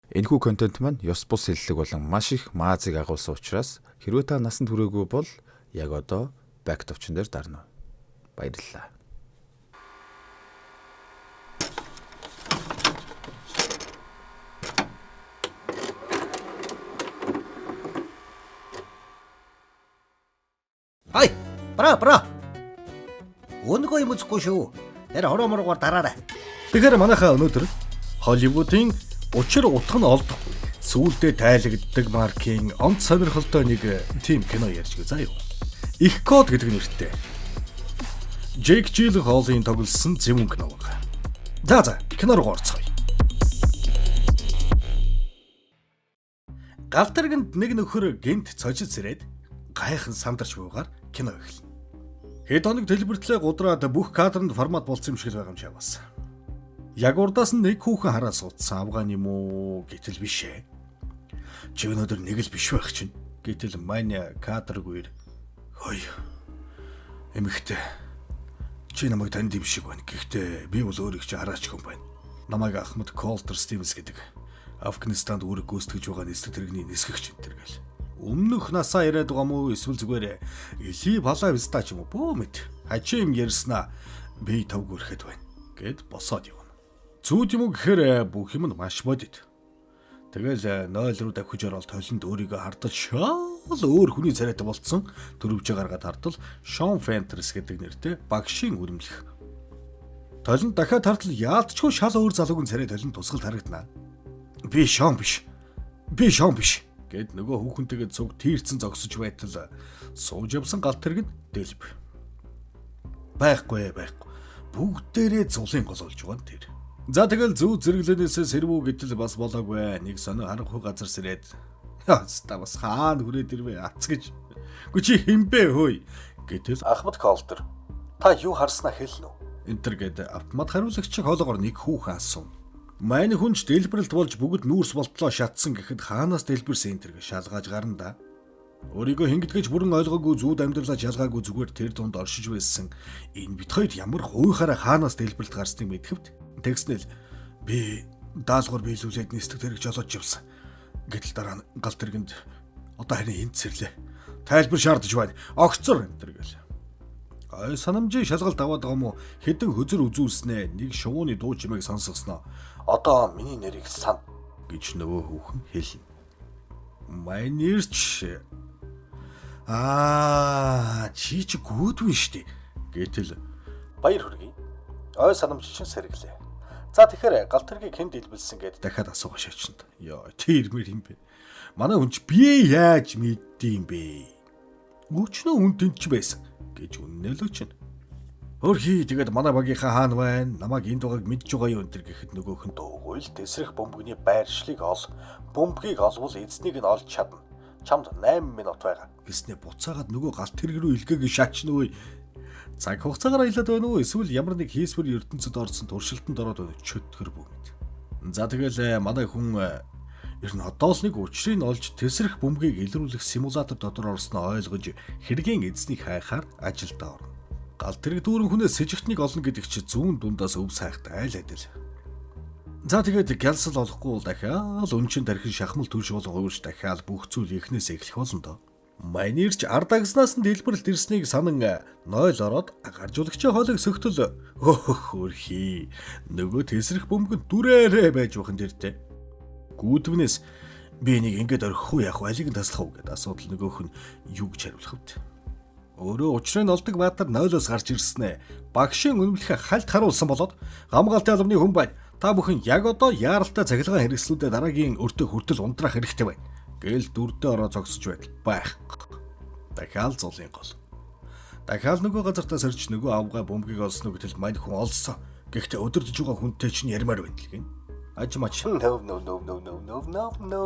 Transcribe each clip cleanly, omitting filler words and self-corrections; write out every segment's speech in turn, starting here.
Энэхүү контент маань ёс бус хэллэг болон маш их маазыг агуулсан учраас хэрвээ та насанд хүрээгүй бол яг одоо back товчон дээр дарна. Баярлалаа. Хай, бра бра. Өнгөө юм үзэхгүй шүү. Тэр хороо моргоор дараарай. Тэгэхээр манайхаа өнөөдөр Холливуудын учир утга нь олдохгүй сүүлдээ тайлагддаг маркийн онц сонирхолтой нэг тим кино ярьж гээ заа юу. Их код гэдэг нэртэй. Джейк Джилленхолын тоглосон зэвүүн кино баг. За, кино руу орцгоё. Гал тэргэнд нэг нөхөр гинт цожид сэрээд гайхан сандарч буугаар кино эхэлнэ. Хэд хоног дэлбэртлээ гудраад бүх кадранд формат болсон юм шиг л байгаа юм чаваас. Яг урдаас нь нэг хүүхэн хараа суудсан авгаан юм уу гэтэл биш ээ. Чи өнөөдөр нэг л биш байх чинь. Гэтэл мань кадргүйр хой эмэгтэй чи намайг танд юм шиг байна. Гэхдээ би бол өөрийг чи хараач хүн байна. Намайг Ахмад Колтер Стивенс гэдэг Афганистанд үүрэг гүйцэтгэж байгаа нисдэг тэрэгний нисгэгч энэ төр гэл. Өмнөх насаа яриад байгаа мó эсвэл зүгээр эли палаа виста ч юм уу бөө мэд. Хажим юм ярьснаа би тавг өрхөд байна гэд босоод явна. Зүүд юм уу гэхээр бүх юм нь маш бодит. Тэгэл 0 руу давхиж ороод толинд өөрийгөө хардаж шал өөр хүний царайтай болцсон төрөвжөө гаргаад хардвал Шон Фентрес гэдэг нэртэй багшийн үрэмлэх. Толинд дахиад хардвал яалтчгүй шал өөр залуугийн царай толинд тусгалд харагдана. Би Шон биш. Би Шон биш гэд нөгөө хүүхэнтэйгээ цуг тийрцэн зогсож байтал сууж явсан галт тэрэг нь дэлб. Байхгүй байхгүй. Бүгдээрээ зулын гол болж байгаа нь тэр. За тэгэл зүү зэрэглэнээсээ сэрвүү гэтэл бас болоогүй. Нэг сонио харанхуй газар сэрээд. Яста бас хаана хүрээд ирвэ ац гэж. Гү чи хинбэ хөөй гэтэл Ахмад Колтер та юу харснаа хэлнэ үү? Энтер гэд автомат хариулагч хоолоогоор нэг хүүхэн асуув. Мань хүн ч дэлбэрэлт болж бүгд нүүрс болтлоо шатсан гэхэд хаанаас дэлбэрсэн энтер гэж шалгааж гарна да. Өөрийгөө хингдгэж бүрэн ойлгоогүй зүүд амьдралаа жалгаагүй зүгээр тэр дунд оршиж байсан. Энэ бит хоёр ямар хуйхаараа хаанаас дэлбэрэлт гарсныг мэдхэвт тэгснэл би даалгавар биелүүлээд нисдэг тэрэг жолоож явсан. Гэтэл дараа нь гал тэргэнд одоо харин энд сэрлээ. Тайлбар шаардж байна. Огцор энэ төр гэл. Ой санамжийн шалгалт аваад байгаа мó хэдэн хөзөр үзүүлснээ нэг шувууны дуу чимээг сонсгосноо. Одоо миний нэрийг сан гэж нөгөө хүүхэн хэлнэ. Манерч аа чи чи гүйдвэн штэ гэтэл баяр хүргэе. Ой санамж чинь сэргэлээ. За тэгэхээр гал тэргийг хэн дэлбэлсэн гэд дахиад асуугаа шаачинд. Йоо тэр мэр юм бэ. Манай хүн ч би яаж мэддэм бэ? Өчнөө үн тэнч байсан гэж үннээлөө чинь. Хөрхий тэгээд манай багийнхаа хаана байна? Намайг энд байгааг мэдж байгаа юу энэ төр гэхэд нөгөөх нь дуугүй л тэсрэх бөмбөгний байршлыг ол. Бөмбөгийг олвол эзнийг нь олж чадна. Чамд 8 минут байгаа гэснээ буцаагаад нөгөө галт тэрэг рүү илгээгээ шаачна өө. Цаг хугацаагаар аялаад байна уу? Эсвэл ямар нэг хийсвэр ертөнцид орсон туршилтанд ороод байна чөтгөр бүүмэд. За тэгэл манай хүн ер нь одоо л нэг учрыг олж тэсрэх бөмбөгийг илрүүлэх симулятор дотор орсноо ойлгож хэргийн эзнийг хайхаар ажилдаа орно. Гал тэрэг дүүрэн хүнээс сэжигтнийг олно гэдэг чи зүүн дундаас өв сайхтай айл адил. За тэгээд гялсал олохгүй бол дахиад өнчин тархин шахмал түлш болон хуурч дахиад бүх зүйл эхнээс эхлэх болно доо. Манерч ард агснаас нь дэлбэрэлт ирснийг санан 0 ороод гаржуулагчийн хоолыг сөхтөл өөх хөрхий нөгөө тэсрэх бөмбөг дүрээрээ байж бахан дэртэй. Гүүдвнээс би энийг ингэж орхих уу яах вэ алийг нь таслах уу гэдээ асуудал нөгөөх нь юу гэж хариулах вэ? Өөрөө учрыг нь олдог баатар 0-оос гарч ирснээ. Багшийн үнэмлэхээ хальт харуулсан болоод хамгаалтын албаны хүн байна. Та бүхэн яг одоо яаралтай цахилгаан хэрэгслүүдээ дараагийн өртөө хүртэл унтраах хэрэгтэй байна. Гээл дүрдээ ороо зогсож байдал байхгүй. Дахиад зулын гол. Дахиад нөгөө газартаа сэрж нөгөө авгай бөмбөгийг олсноо гэтэл мань хүн олсон. Гэхдээ өдөрдөж байгаа хүнтэй чинь ярмаар байна л гин. Аж мач. No no no no no no no no.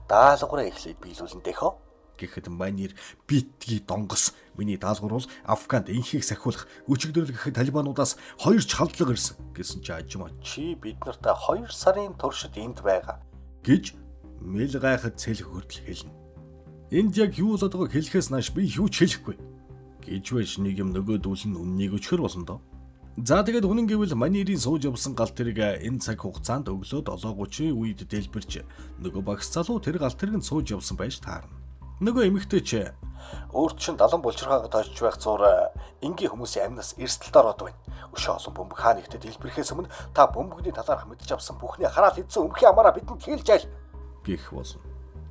Даалгавраа эхлээд биелүүлэн дэхөө. Гэхэд манер битгий донгос. Миний даалгавар бол Афганд инхийг сахиулах, өчигдрөл гэхэд талибануудаас хоёр ч халдлага ирсэн гэсэн чи ажмаа Чи бид нартай 2 сарын туршид энд байгаа. гэж мэл гайхад цэлэх хүртэл хэлнэ. Энд яг юу болоод байгааг хэлэхээс нааш би юу ч хэлэхгүй гэж байж нэг юм нөгөөдүүл нь үннийг өчгөр болно доо. За тэгээд үнэн гэвэл Манирийн сууж явсан галт тэрэг энэ цаг хугацаанд өглөө 7:30 үед дэлбэрч нөгөө багш залуу тэр галт тэргэнд сууж явсан байж таарна. Нөгөө эмэгтэй ч өөрт чинь 70 булчирхайг тойчж байх зуур энгийн хүмүүсийн амнаас эрсдэлд ороод байна. Өшөө олон бөмбөг хаа нэгтээ дэлбэрэхээс өмнө та бөмбөгний талаарх мэдэж авсан бүхний хараал эзэн өмхий амаараа бидэнд хэлж айл гэх болно.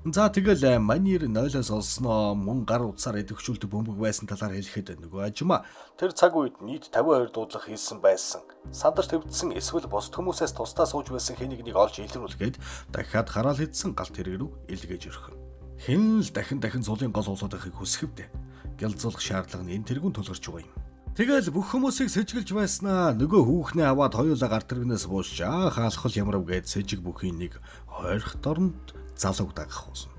За тэгэл Манир 0-оос олсноо мөн гар утсаар идэвхжүүлдэг бөмбөг байсан талаар хэлэхэд нөгөө ажмаа тэр цаг үед нийт 52 дуудлага хийсэн байсан. Сандарч твдсэн эсвэл бусд хүмүүсээс тусдаа сууж байсан хэн нэгнийг олж илрүүлгээд дахиад хараал хийдсэн галт тэрэг рүү илгээж өрхөн. Хэн л дахин дахин зулын гол болоод байхыг хүсэвдэ. Гялзуулах шаардлага нь энэ тэргүүн тулгарч байгаа юм. Тэгэл бүх хүмүүсийг сэжиглэж байснаа нөгөө хүүхнээ аваад хоёулаа гар тэрэгнээс буушч аа хаалхал ямарв гээд сэжиг бүхийн нэг ойрх дорнд залууг дагах болсон.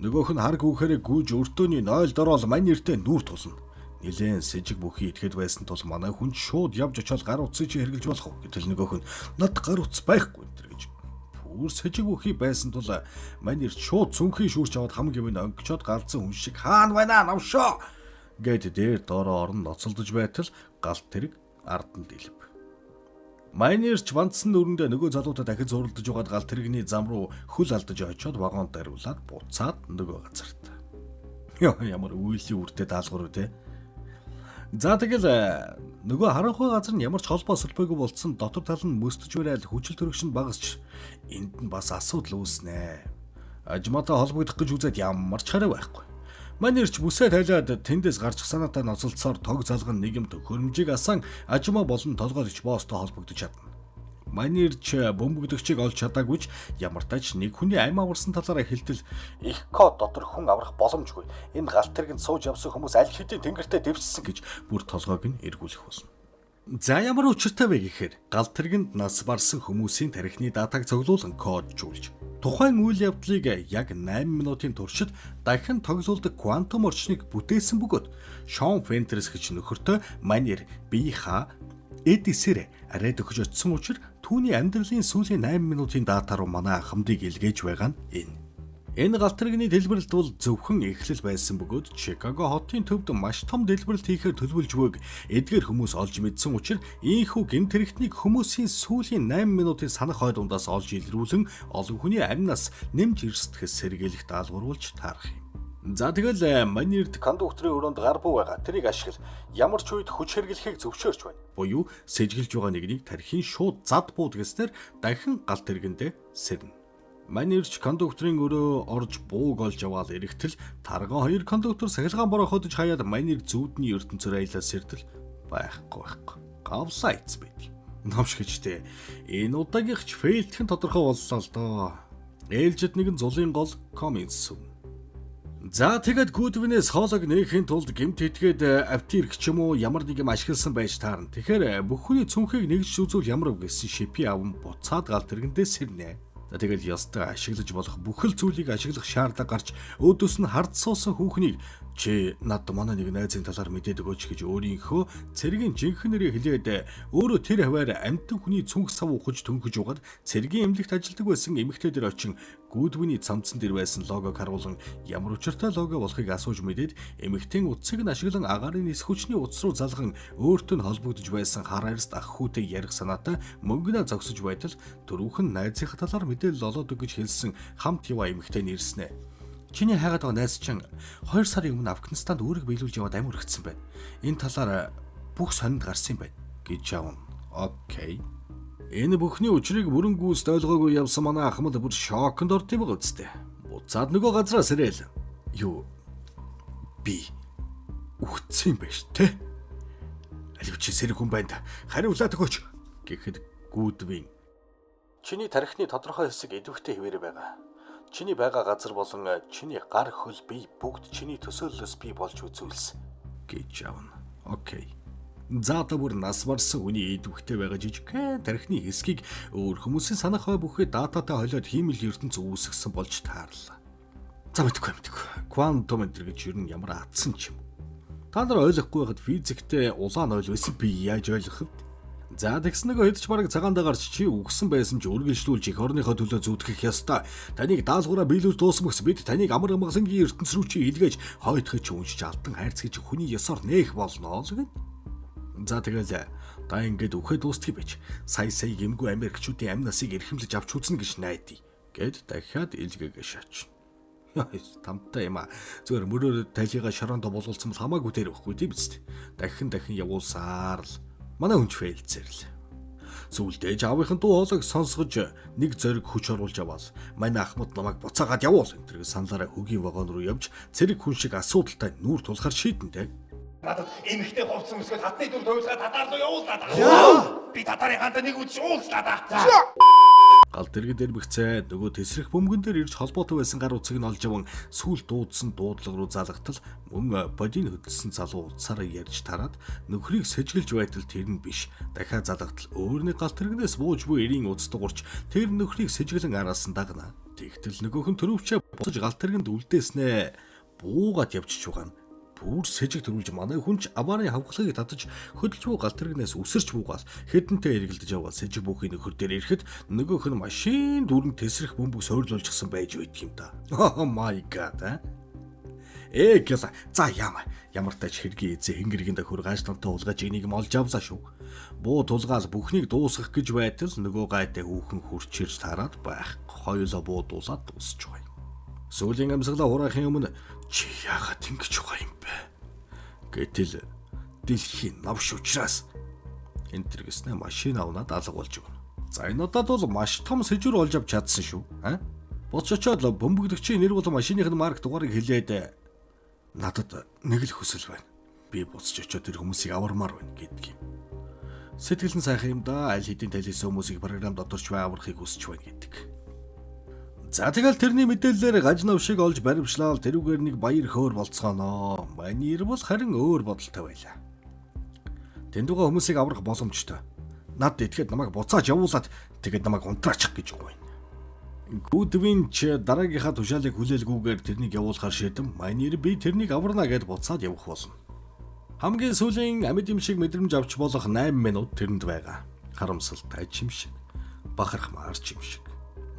Нөгөөх нь хар гүүхээрээ гүйж өртөөний 0 дороол мань нэртэй нүүр тулна. Нилээн сэжиг бүхий итгэд байсан тул манай хүн шууд явж очиод гар утсыг чи хэрглэж болох уу гэтэл нөгөөх нь над гар утас байхгүй энэ гэж. Пүр сэжиг бүхий байсан тул мань нэр шууд цүнхий шүүрч аваад хамаг юм онгичоод галзсан хүн шиг хаана байна навшоо гэд дээр доороо орон ноцолдож байтал галт тэрэг ард нь дэлб. Майнерч бандсан нүрэндээ нөгөө залуудаа дахиж зурлаж байгаад галт тэрэгний зам руу хөл алдаж очиод вагонд дариулаад буцаад нөгөө газарт. Йоо ямар үйлийн үртэй даалгавар үү те. За тэгэл нөгөө харанхуй газар нь ямар ч холбоо сөлбөөгүй болцсон дотор тал нь мөстөж барайл хүчил төрөгш нь багасч энд нь бас асуудал үүснэ. Ажмаатай холбогдох гэж үзээд ямар ч хариу байхгүй. Манерч бүсээ тавилаад тэндээс гарчих санаатай ноцолцсоор тог залган нэг юм төхөөрөмжийг асан ажмаа болон толгойлогч боостой холбогдож чадна. Манерч бөмбөгдөгчийг олж чадаагүй ч ямар тач нэг хүний амь аварсан талаараа хэлтэл их код дотор хүн аврах боломжгүй. Энэ галт тэргэнд сууж явсан хүмүүс аль хэдийн тэнгэртээ дэвссэн гэж бүр толгойг нь эргүүлэх болно. За ямар учиртай вэ гэхээр галт тэргэнд нас барсан хүмүүсийн тархины датаг цуглуулан коджуулж тухайн үйл явдлыг яг 8 минутын туршид дахин тоглуулдаг квантум орчныг бүтээсэн бөгөөд Шон Фентрес гэж нөхөртэй Манер биеийнхаа эд эсээр арай дөхөж очсон учраас түүний амьдралын сүүлийн 8 минутын дата руу манай ахмадыг илгээж байгаа нь энэ. Энэ галт тэрэгний дэлбэрэлт бол зөвхөн эхлэл байсан бөгөөд Чикаго хотын төвд маш том дэлбэрэлт хийхээр төлөвлөж буйг эдгээр хүмүүс олж мэдсэн учраас ийнхүү гэмт хэрэгтнийг хүмүүсийн сүүлийн 8 минутын санах ой дундаас олж илрүүлэн олон хүний амнаас нэмж эрсдэхээс сэргийлэх даалгавруулж таарах юм. За тэгэл Манирд кондукторын өрөөнд гар буу байгаа. Тэрийг ашигла. Ямар ч үед хүч хэрэглэхийг зөвшөөрч байна. Буюу сэжиглэж байгаа нэгнийг тархийн шууд зад бууд гэснээр дахин галт тэргэндээ сэрнэ. Манерч кондукторын өрөө орж бууг олж аваад ирэхтэл тарган хоёр кондуктор сахилгаан бороо ходож хаяад Манер зүүдний ертөнцөөр аялаа сэрдэл байхгүй байхгүй. Гавлаа эц байд. Номш гэж те. Энэ удаагийнх ч фейлдэх нь тодорхой боллоо л доо. Ээлжид нэгэн зулын гол Коминс. За тэгэд Гудвинээс хоолойг нээхийн тулд гэмт этгээд аптирк ч юм уу ямар нэг юм ашигласан байж таарна. Тэгэхээр бүх хүний цүнхийг нэгж үзвэл ямар вэ гэсэн шипи аван буцаад гал тэргэндээ сэрнэ. За тэгэл ёстой ашиглаж болох бүхэл зүйлийг ашиглах шаардлага гарч өөдөөс нь хард суусан хүүхнийг чи над манай нэг найзын талаар мэдээд өгөөч гэж өөрийнхөө цэргийн жинхэнэ нэрийг хэлээд өөрөө тэр хаваар амьтан хүний цүнх сав ухаж төнхөж угаад цэргийн эмнэлэгт ажилладаг байсан эмэгтэй дээр очин Гүүдвиний цамцсан дээр байсан логог харуулан ямар учиртай лого болохыг асууж мэдээд эмэгтэйн утсыг нь ашиглан агаарын нис хүчний утас руу залган өөртөө нь холбогдож байсан хар арьст ах хүүтэй ярих санаатай мөнгөнөө зогсож байтал түрүүхэн найзынхаа талаар мэдээлэл олоод өг гэж хэлсэн хамт яваа эмэгтэй нь ирснэ. Чиний хайгаад байгаа найз чинь 2 сарын өмнө Афганистанд үүрэг биелүүлж яваад амь өргөцсөн байна. Энэ талаар бүх сонинд гарсан юм байна гэж явна. Окей. Энэ бүхний учрыг бүрэн гүйцэд ойлгоогүй явсан манай ахмад бүр шоконд орд юм үсттэй. Буцаад нөгөө газраас ирээл. Юу би үхсэн юм байна те. Алив чи сэрэг хүн байна да. Хариулаад өгөөч гэхэд Гүүдвин чиний тархины тодорхой хэсэг идэвхтэй хэвээрээ байгаа. Чиний байгаа газар болон чиний гар хөл бие бүгд чиний төсөөллөөс бий болж үзүүлсэн гэж явна. Окей. За одоо бүр нас барсан хүний идэвхтэй байгаа жижигхэн тархины хэсгийг өөр хүмүүсийн санах ой бүхий дататай холиод хиймэл ертөнц үүсгэсэн болж таарлаа. За мэдгүй. Квантум энэ гэж ер нь ямар атсан ч юм. Та нар ойлгохгүй байхад физиктэй улаан ойл байсан би яаж ойлгох вэ? За тэгсэн нэг хэд ч бараг цагаан гарч чи үгсэн байсан ч үргэлжлүүлж эх орныхоо төлөө зүтгэх ёстой. Таныг даалгавраа биелүүлж дуусмагс бид таныг амар амгалангийн ертөнц рүү чи илгээж хойтхож чи уншиж алдан хайрцгийг чи хүний ёсоор нээх болно л гэн. За тэгэл Та ингээд үхээ дуустгийг байж. Сая сая гэмгүй Америкчүүдийн амь насыг эрхэмлэж авч үзнэ гэж найдаа. Гэт дахиад илгээгээ шаач. Тамтай юм а. Зүгээр мөрөөр талигаа шорондо болуулсан бол хамаагүй тэр байхгүй тийм биз дээ. Дахин дахин явуулсаар л манай хүнч фейлцээр л. Сүүлдээ аавынхын дуу хоолойг сонсгож нэг зориг хүч оруулж аваад манай ахмад намайг буцаагаад явуул энэ тэр саналаараа хөгийн вагон руу явж цэрэг хүн шиг асуудалтай нүүр тулахар шийдэн тэ. Надад эмэгтэй хувцас өмсгөл хатны дүр туйлгаа татар руу явууллаа да. Би татарын хаантай нэг үдш уулзлаа да. Гал дэргэд эрмэгцээ нөгөө тэсрэх бөмбөгөн дээр ирж холбоотой байсан гар утсыг нь олж аван сүүл дуудсан дуудлага руу залгатал мөн бодийн хөдөлсөн залуу утсаараа ярьж тараад нөхрийг сэжиглэж байтал тэр нь биш. Дахиад залгатал өөр нэг галт тэрэгнээс бууж буй эрийн утас дугуурч тэр нөхрийг сэжиглэн араасан дагна. Тэгтэл нөгөөх нь төрөвчөө буцаж галт тэргэнд үлдээснээ буугаад явчих байгаа нь бүр сэжиг төрүүлж манай хүн ч аваарын хавхлагыг татаж хөдөлж буй галт тэрэгнээс үсэрч буугаал хэдэнтэй эргэлдэж яваал сэжиг бүхийн нөхөр дээр ирэхэд нөгөөх нь машин дүүрэн тэсрэх бөмбөг сойрлуулчихсан байж байдаг юм да. Oh my god. Ээ гэл за яама ямар тач хэргийн эзэн хэнгэргийн дөхөр гаажлантай улгаж энийг молж авлаа шүү. Буу тулгаал бүхнийг дуусгах гэж байтал нөгөө гайтай хүүхэн хурч ирж тараад байх. Хоёулаа буудуулаад дуусч байгаа юм. Сүүлийн амьсгалаа хураахын өмнө чи яагаад ингэж байгаа юм бэ? Гэтэл дэлхийн навш учраас энэ төр гэснээр машин авнаад алга болж өгнө. За энэ удаад бол маш том сэжүр олж авч чадсан шүү. А? Буцаж очиод бөмбөгдөгчийн нэр болон машиных нь марк дугаарыг хэлээд надад нэг л хүсэл байна. Би буцаж очиод тэр хүмүүсийг авармаар байна гэдг юм. Сэтгэл нь сайхан юм да. Аль хэдийн талисан хүмүүсийг програм доторч бай аврахыг хүсэж байна гэдэг. За тэгэл тэрний мэдээллээр гаж навшиг олж баривчлал тэрүүгээр нэг баяр хөөр болцгоно. Манир бол харин өөр бодолтой байлаа. Тэнд байгаа хүмүүсийг аврах боломжтой. Над итгэхэд намайг буцааж явуулаад тэгээд намайг унтраачих гэж гуйна. Гүдвин ч дараагийнхаа тушаалыг хүлээлгүйгээр тэрнийг явуулахар шийдэм. Манир би тэрнийг аварна гэд буцаад явах болно. Хамгийн сүүлийн амьд юм шиг мэдрэмж авч болох 8 минут тэрэнд байгаа. Харамсалтай ч юм шиг, бахархмаар ч юм шиг.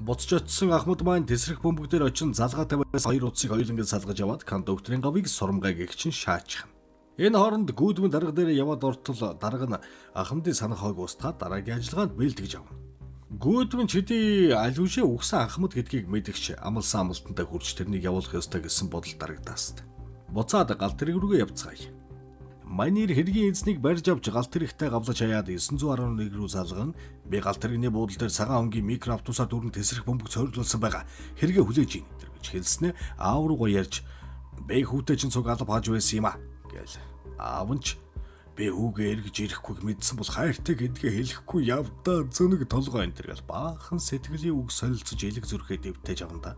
Буцаж очисон ахмад маань тэсрэх бөмбөг дээр очин залгаатай байсан хоёр утсыг хоёуланг салгаж аваад кондукторын гавыг сурмгай гэгчин шаачих. Энэ хооронд Гүдвин дарга дээр яваад ортол дарга нь ахмадын санах хойг устгаад дараагийн ажиллагаанд бэлтгэж авна. Гүдвин чидий аль үшээ үгсэн ахмад гэдгийг мэдгч амлсан амлалтандаа хүрч тэрнийг явуулах ёстой гэсэн бодол дарагдааст. Буцаад галт тэрэг рүүгээ явцгаая. Манир хэргийн эзнийг барьж авч галт тэрэгтэй гавлаж хаяад 911 рүү залган би галт тэрэгний буудал дээр цагаан өнгийн микро автобусаар дүүрэн тэсрэх бөмбөг цойрлуулсан байгаа. Хэрэгээ хүлээж ийн гэж хэлснээ аав руугаа ярьж би хүүтэй чинь цуг алба хааж байсан юм а гээл. Аав нь ч би хүүгээ эргэж ирэхгүйг мэдсэн бол хайртай гэдгээ хэлэхгүй явдаа зөнөг толгой энэ төр гэл баахан сэтгэлийн үг солилцож элэг зүрхээ дэвтэж авна да.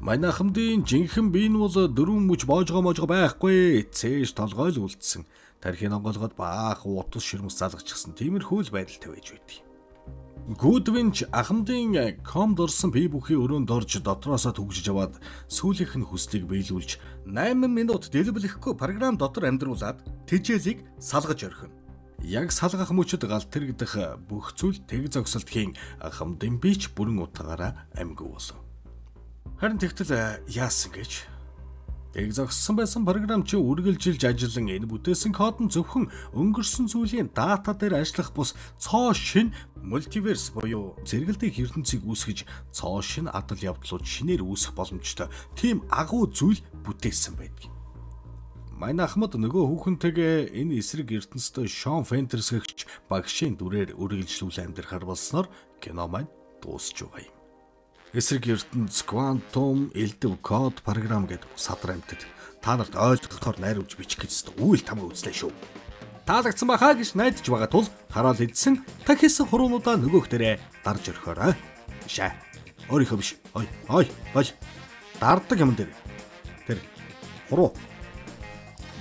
Манай ахмадын жинхэнэ бие нь бол дөрвөн мөч боожгоо можгоо байхгүй. Цээж толгой л үлдсэн. Тархийн онгоолгоод баах утас ширмэс залгачихсан. Тиймэрхүү л байдалтай байж байдаг. Гүдвин ч ахмадын комд орсон бие бүхий өрөөнд орж дотроосоо түгжиж аваад сүүлийнх нь хүслийг биелүүлж 8 минут дэлбэлэхгүй програм дотор амьдруулад тэжээлийг салгаж орхино. Яг салгах мөчөд галт тэрэгдэх бүх зүйл тэг зогсолтхийн ахмадын бие ч бүрэн утгаараа амьгүй болов. Харин тэгтэл яасан гэж тэг зогссон байсан програм чи үргэлжилж ажиллан энэ бүтээсэн код нь зөвхөн өнгөрсөн зүйлийн дата дээр ажиллах бус цоо шин мультиверс буюу зэрэгэлдэх ертөнцийг үүсгэж цоо шин адал явдлууд шинээр үүсэх боломжтой тийм агуу зүйл бүтээсэн байдаг. Манай ахмад нөгөө хүүхэнтэйгээ энэ эсрэг ертөнцийн Шон Фентерсгэгч багшийн дүрээр үргэлжлүүл амьдрахар болсноор кино маань дуусч байгаа юм. Эсрэг ертөнц, квантум, элдв, код, програм гэдэг садар амьтад та нарт ойлгохоор найруулж бичих гэж үйл тамга үзлээ шүү. Таалагдсан байхаа гэж найдаж байгаа тул хараал идсэн тахисан хуруунуудаа нөгөөх дээрээ дарж орхиорой. Бишээ. Өөрийнхөө биш. Ой, ой, бол. Дарддаг юм дээр. Тэр хуруу.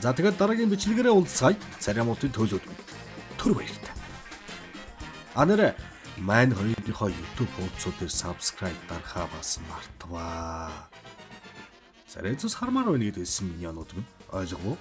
За тэгээд дараагийн бичлэгээрээ уулзцгаая. Цариамуудын төлөөд мэд. Түр баяртай. А нэрэ мань хоёрынхоо YouTube хуудсууд дээр subscribe дарахаа бас мартваа. Царай зүс хармаар байна гэдээ хэлсэн миньонууд минь ойлгов уу?